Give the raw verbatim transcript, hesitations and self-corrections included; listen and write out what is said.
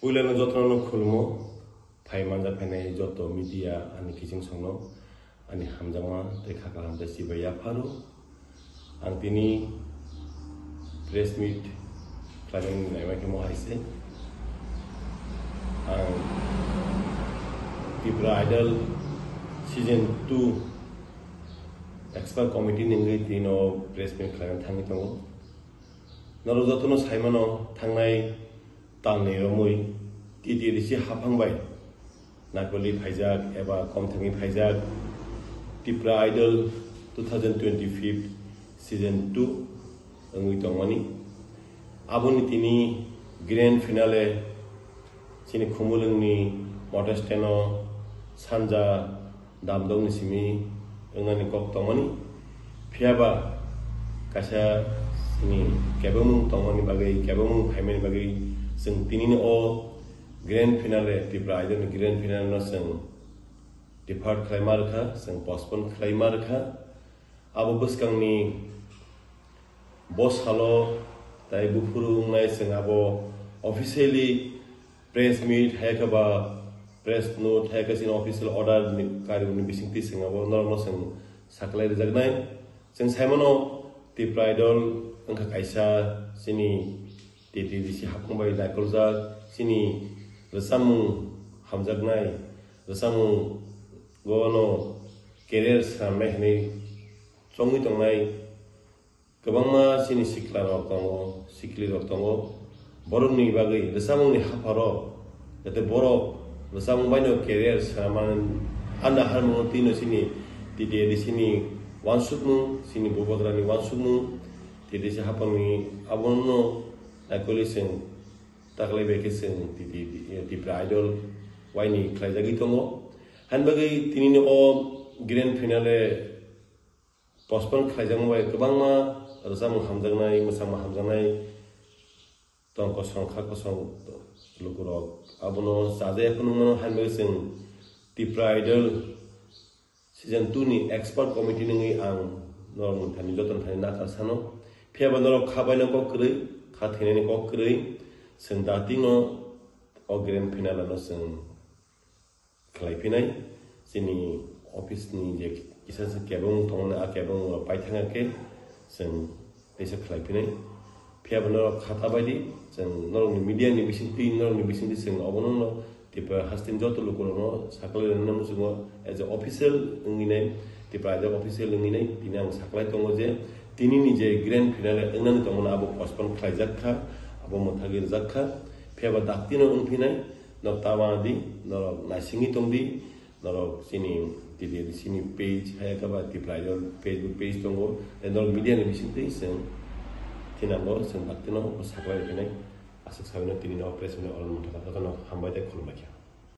Puilano jotono khulmo, phai manja phainai joto media ani kiching songno ani hamjakma tei kha kaham tei chibai yapharo. Ang tini press meet khlaimani naima khe mo hai se. Ang Tipra Idol season two expert committee ni wngwi tino press meet khlaina thangwi tongo. Norok jotono saimano thangnai talni romwi T T A D C haphang bai naikoli phaijak eba kom thangwi phaijak Tipra Idol two thousand twenty-five season two wngwi tongmani. Aboni tini grand finale chini Khumulwngni motor stand-o sanja damdokni simi wngnani kok tongmani. Phiyaba kaisa chini kebengmung tongmani bagwi, kebengmung phaimani bagwi chwng tinini o grand finale, Tipra Idol ni grand finale no chwng defer khlai ma rwkha, chwng postpone khlai ma rwkha. Abo bwskangni bo salo tai buphuru wngnai chwng abo officially press meet, hai khe ba press note, hai khe chini official order ni karwi ni bisingtwi chwng abo norokno chwng saklai rwjaknai. Chwng saimano Tipra Idol wngkha kaisa chini T T A D C haphang bai naikoljak chini rwchapmung hamjaknai, rwchapmung bono career swnamnai hinwi chongwi tongnai. Kwbangma chini sikla rok tongo, sikli rok tongo. Borokni bagwi rwchapmungni hapharo, jate borok rwchapmung baino career swnamani, a naharmungo tino chini T T A D C ni uansukmung, chini bubagrani uansukmung, T T A D C haphangni abono naikoli chwng taklai bai khe chwng T T A D, Tipra Idol waini khlaijagwi tongo. Hain bagwi tinini o grand finale postpone khlaijakma bai kwbangma rwchapmung hamjaknai, mwsangma hamjaknai tong kosong kha kosong lukurok abono chajaya phunukmano, haino chwng Tipra Idol season two ni expert committee nungwi ang norok thani joto thani nakar sano. Phiyaba norok kha baino kok kwrwi, kha thinani kok kwrwi, chwng daktino o grand finale no chwng khlai phinai. Chini office ni je kisa se kebeng tongmani, a kebeng rok pai thangya khe chwng teisa khlai phinai. Phiyaba norok khata bai di, chwng norokni media ni bisingtwi, norokni bisingtwi chwng obono no Tipra hasteni joto lukurokno saklai rwna muchungo as a official wngwi nai, Tipra as a official wngwi nai, tini ang saklai tongo je tinini je grand finale wngnani tongmani abo postpone khlaijak kha, abo mwthagwi rwjak kha. Phiyaba daktino wng phinai, norok ta wana di, norok naisingwi tong di, norok chini T T A D C ni page, hai khe ba Tipra Idol Facebook page tongo, tei norok media ni bisingtwi chwng thinango, chwng daktino saklai rwphinai. Aswk sabino tini no press meet ni oro mwthangkha, jotono hambai tei khulumbai kha.